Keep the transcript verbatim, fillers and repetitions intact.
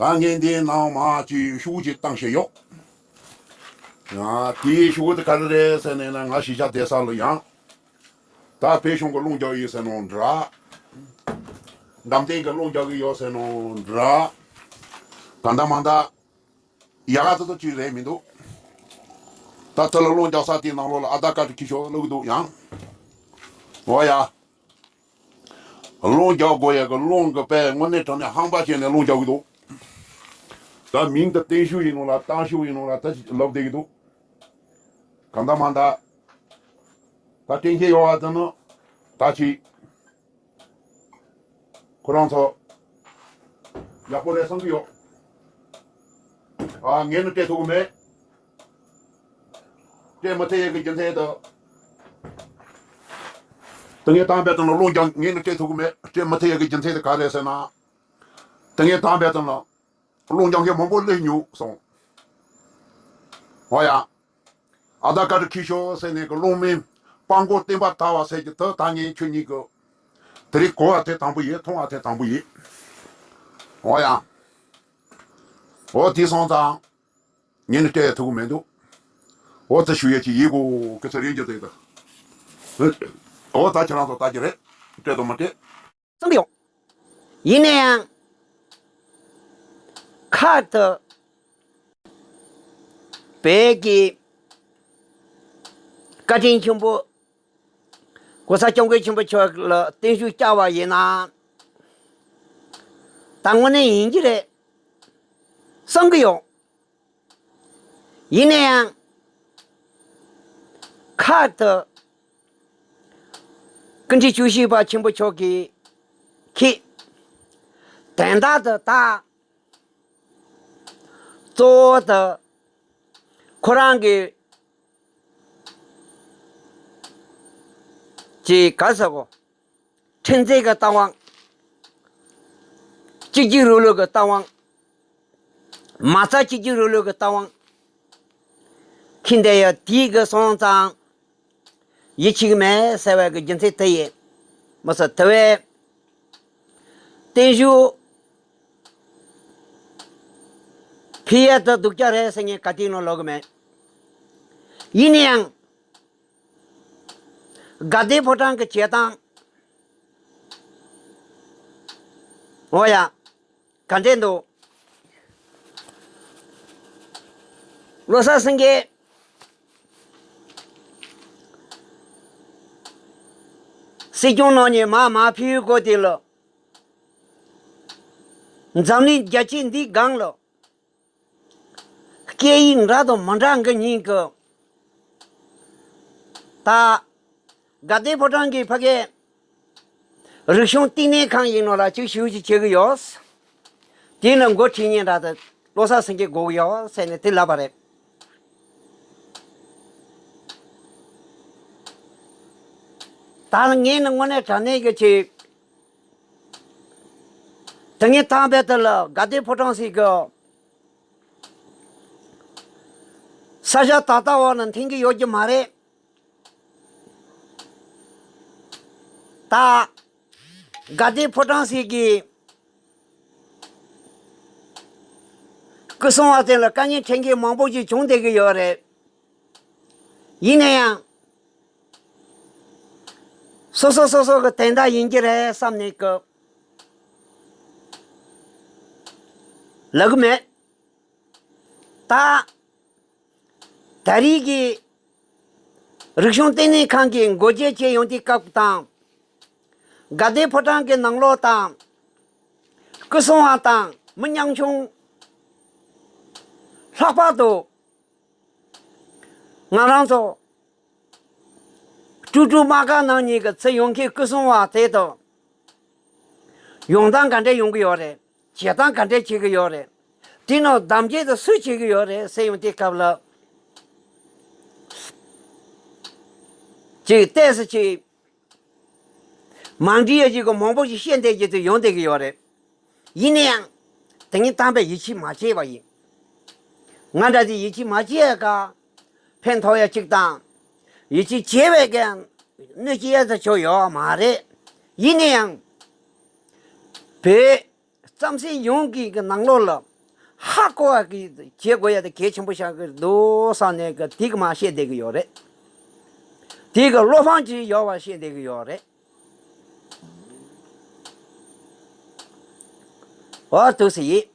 ད་ངས་འདིའི་ནང་མ་ཅིག་ཤུགས་ཅིག་བཏང་བཞིན་ཡོད། ཡང་དེའི་ཤུགས་དེ་ག་རེ་རེད་ཟེར་ནས་ན། ང་གཞིས་ཆགས་བསྡད་ས་ལ་ཡང་ད་བོད་གཞུང་གི་རླུང་རྒྱག་ཡོད་ཟེར་ནོ་འདྲ། འགྲམ་སྟེང་གི་རླུང་རྒྱག་གི་ཡོད་ཟེར་ནོ་འདྲ། ད་ལྟ་མ་ད་ཡག་ག་ཙི་ཙི་ཅིག་རེད་མི་འདུག་ད་ཚུར་ལ་རླུང་རྒྱག་ས་དེའི་ནང་ལོགས་ལ་ཨ་དར་ཀར་ཌི་འཁྱེར་ཤོག་ལབ་གི་འདུག་ཡང་། འོ་ཡ། རླུང་རྒྱག་དགོས་ཡ་གི་རླུང་གི་དཔེ་དངོས་གནས་དྲང་གནས་ཧམ་པ་བྱས་ནས་རླུང་རྒྱག་གི་འདུག་ད་མིང་དེ་བརྟན་བཞུགས་ཡིན་ནོ་ལ་བརྟན་བཞུགས་ཡིན་ནོ་ལ་ད་ཅིག་ལབ་བསྡད་ཀྱི་འདུག་གང་ལྟར་མ་ལྟར། ད་བསྟན་འཁྱེར་ཡོད་པ་དེ་ནི་ད་ཅིག་ཁོ་རང་ཚོ་ཡག་པོ་རེད་བསམ་གྱི་ཡོད། ཨ། ངས་ནི་སྤྲད་ཐུབ་ཀྱི་མེད། སྤྲད་མི་ཐུབ་ཡས་ཀྱི་རྒྱུ་མཚན་དེ། ད་ངས་བཏང་པའི་དོན་ལ་རླུང་རྒྱག་ངས་ནི་སྤྲད་ཐུབ་ཀྱི་མེད། སྤྲད་མི་ཐུབ་ཡས་ཀྱི་རྒྱུ་མཚན་དེ་ག་རེ་རེད་ཟེར་ན། ད་ངས་བཏང་པའི་དོན་ལ་རླུང་རྒྱག་མཁན་མང་པོ་སླེབས་མྱོང་སོང་། འོ་ཡ། ཨ་དར་ཀར་ཌི་འཁྱེར་ཤོག་ཟེར་ནས་ཀྱི་རླུང་མི་སྤྲང་པོ་བསྟན་པ་དར་བ་ཟེར་གྱི་དེ་ད་ངས་ཁྱོད་གཉིས་ཀྱི་དེ་རིང་གོ་བ་དེ་དང་པོ་ཡིན། མཐོང་བ་དེ་དང་པོ་ཡིན། འོ་ཡ། འོ་དེ་སོང་ཙང་། ངས་ནི་སྤྲད་ཐུབ་ཀྱི་མི་འདུག་འོ་ཙི་ཞུ་ཡས་ཅིག་ཡིན་གོ་གི་ཚེ་རིང་རྒྱུ་དེ་ད། འོ་ད་ཁྱེད་རང་ཚོ་ལྟ་རྒྱུ་རེད། སྤྲད་དང་མ་སྤྲད། གསུང་གི་ཡོད། ཡིན་ན་ཡང་། ཁ་ཏུ་བོད་ཀྱི་བཀའ་དྲིན་ཆེན་པོ་གོང་ས་སྐྱབས་མགོན་ཆེན་པོ་མཆོག་ལ་བརྟན་བཞུགས་བསྐྱལ་བ་ཡིན་ན། ད་དངོས་གནས་ཡིན་གྱི་རེད་བསམ་གྱི་ཡོད། ཡིན་ན་ཡང་། ཁ་ཏུ་སྐུ་ཕྲེང་བཅུ་བཞི་པ་ཆེན་པོ་མཆོག་གིས་ཁྱེད་དོན་དག་ཏུ་ད་གཙོ་བོ་དུ་ཁོ་རང་གི་ཅིག་ག་ཟེར་གོ། ཁྲིམས་འཛིན་གྱི་ལྟ་དབང་། གཅིག་གྱུར་རིང་ལུགས་ཀྱི་ལྟ་དབང་། མ་རྩ་གཅིག་གྱུར་རིང་ལུགས་ཀྱི་ལྟ་དབང་། ཁྱེད་འདི་ཡ་དེའི་གི་སོང་ཙང་། ཡིད་ཆེས་མེད་ཟེར་བའི་གི་རྒྱུ་མཚན་དེ་ཡིན། མི་སྲིད་དེ་བས། བརྟན་བཞུགས་ཕུལ་ཡས་དེ་སྡུག་ཅག་རེད་ཟེར་ངས་ག་དུས་ནས་ལབ་གི་མེད། ཡིན་ན་ཡང་། དགའ་ལྡན་ཕོ་བྲང་གི་བྱེད་སྟངས། འོ་ཡ། ག་འདྲས་འདུག་བློ་བཟང་སེང་གེ། སྲིད་སྐྱོང་ནང་ནས་མར་མར་ཕེབས་ཡུལ་སྐོར་དེ་ལ། འཛམ་གླིང་རྒྱལ་སྤྱི་འདིའི་སྒང་ལ། སྐད་ཡིག་འདྲ་དང་མི་འདྲ་འགའ་གཉིས་ཀྱི། ད་དགའ་ལྡན་ཕོ་བྲང་གི་ཕ་གིའི་རིག་གཞུང་བསྟི་གནས་ཁང་ཡིན་ནོ་ལ་ཅིག་ཞུ་ཅིག་བྱེད་གི་ཡོད། དེ་ལ་འགོ་ཁྲིད་མཁན་འདྲ་དེ་བློ་བཟང་སེང་གེ་དགོས་གི་ཡོད་ཟེར་ནས་དེ་ལབ་པ་རེད། ད་ངས་ནི་དངོས་གནས་དྲང་གནས་ཀྱི་ཆེད། དེ་ངས་ཐང་པའི་དེ་ལ་དགའ་ལྡན་ཕོ་བྲང་ཟེར་གི། ས་ཆ་ད་ལྟ་བར་ན་མཐུན་གྱི་ཡོད་ཀྱི་མ་རེད། ད་དགའ་ལྡན་ཕོ་བྲང་ཟེར་གི་སྐུ་སྲུང་བ་དེ་ལ་དཀའ་ངལ་འཕྲད་མཁན་མང་པོ་ཞིག་བྱུང་བསྡད་ཀྱི་ཡོད་རེད། ཡིན་ན་ཡང་། སོ་སོ་སོ་སོ་གི་དོན་དག་ཡིན་གྱི་རེད་བསམ་ནས་སྐབས་ལབ་གི་མེད། ད། ད་རེས་ཀྱི་རིག་གཞུང་ལྟེ་གནས་ཁང་གི་འགོ་འབྱེད་བྱས་ཡོང་དུས་སྐབས་དང་། དགའ་ལྡན་ཕོ་བྲང་གི་ནང་ལོགས་དང་། སྐུ་སྲུང་བ་དང་མི་ཉམ་ཆུང་། ལྷག་པར་དུ་ང་རང་ཚོ་ཀྲུ་ཀྲུ་དམག་སྒར་ནང་ཉིད་ཀྱི་ཚུར་ཡོང་མཁན་སྐུ་སྲུང་བ་དེ་དང་། ཡོང་སྟངས་ག་འདྲས་ཡོང་གི་ཡོད་རེད། བྱེད་སྟངས་ག་འདྲས་བྱེད་ཀྱི་ཡོད་རེད། དེ་ནང་གདམ་གྱི་དེ་སུས་བྱེད་ཀྱི་ཡོད་རེད་ཟེར་ཡོང་དུས་སྐབས་ལ། ཅིག་ཏོག་ཙམ་ཅིག་མ་འགྲིག་ཡ་ཅིག་གི་མང་པོ་ཞིག་བཤད་བསྡད་ཀྱི་དུ་ཡོང་བསྡད་ཀྱི་ཡོད་རེད། ཡིན་ན་ཡང་། དེ་ངས་དམ་པའི་ཡིད་ཆེས་མ་བྱས་པ་ཡིན། ང་འདྲ་དེ་ཡིད་ཆེས་མ་བྱས་ཀ་ཕན་ཐོགས་ཡ་ཅིག་དང་། ཡིད་ཆེས་བྱས་པའི་གན་གནོད་སྐྱེལ་ཡ་ཚ་ཆོག་ཡོད་མ་རེད། ཡིན་ན་ཡང་། བོད་རྩམ་ཟན་ཡོངས་ཀྱི་གི་ནང་ལོགས་ལ་ ཧ་གོ་བ་གི་བྱེད་དགོས་ཡ་དེ་གལ་ཆེན་པོ་ཆགས་ཀྱི་འདུག་བསམ་ནས་གི་དེ་གི་མ་བཤད་བསྡད་ཀྱི་ཡོད་རེད། དེ་གི་བློ་ཕམ་ཅིག་ཡོད་པ་བཤད་བསྡད་ཀྱི་ཡོད་རེད། འོ་ཐུགས་སུ་ཡིན།